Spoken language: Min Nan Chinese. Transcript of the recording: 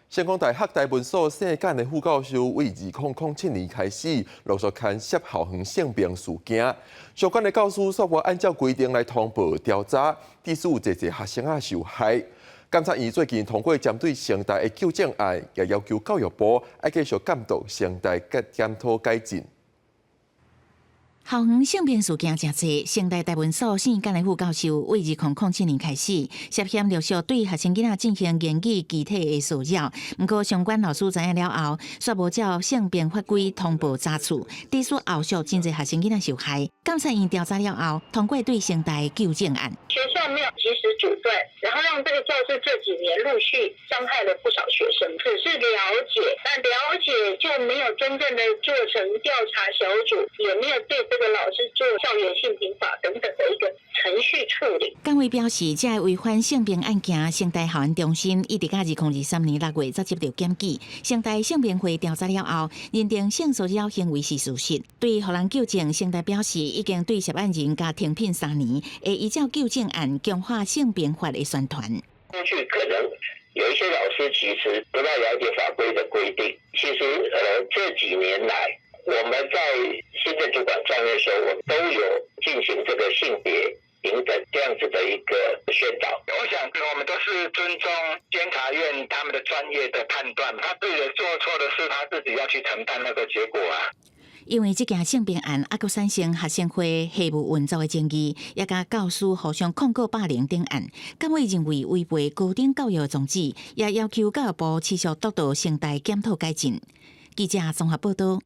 成功大學台文所姓簡的副教授，為2007年開始陸續牽涉校園性平事件。相關的教師煞無按照規定來通報調查，致使有濟濟學生仔受害。監察院最近通過針對成大的糾正案，也要求教育部愛繼續監督成大檢討改進。校園性平事件誠濟，成大台文所姓簡的副教授，為2007年開始涉嫌陸續對學生囡仔進行言語、肢體的騷擾。毋過相關老師知影了後，煞無照性平法規通報查處，致使後續真濟學生囡仔受害。監察院調查了後，通過對成大的糾正案。學校沒有及時阻斷，然後讓這個教師這幾年陸續傷害了不少學生。只是了解，但了解就沒有真正的做成調查小組，也沒有對這個老師做校園性平法等等的一個程序處理。監委表示，這個違反性平案件，成大校安中心一直到2023年6月才接到檢舉。成大性平會調查了後，認定性騷擾行為是事實。對予人糾正，成大表示已經對涉案人加停聘3年，會依照糾正案強化性平法的宣傳。過去可能有一些老師其實不太了解法規的規定。其實，這幾年來，我們在行政主管上任的時候，我們都有進行這個性別平等這樣子的一個宣導。我想，我們都是尊重監察院他們的專業的判斷，他自己做錯的事，他自己要去承擔那個結果啊。因為這件性平案，猶閣產生學生會系務運作的爭議，也佮教師互相控告霸凌等案。監委認為違背高等教育的宗旨，也要求教育部持續督導成大檢討改進。記者綜合報道。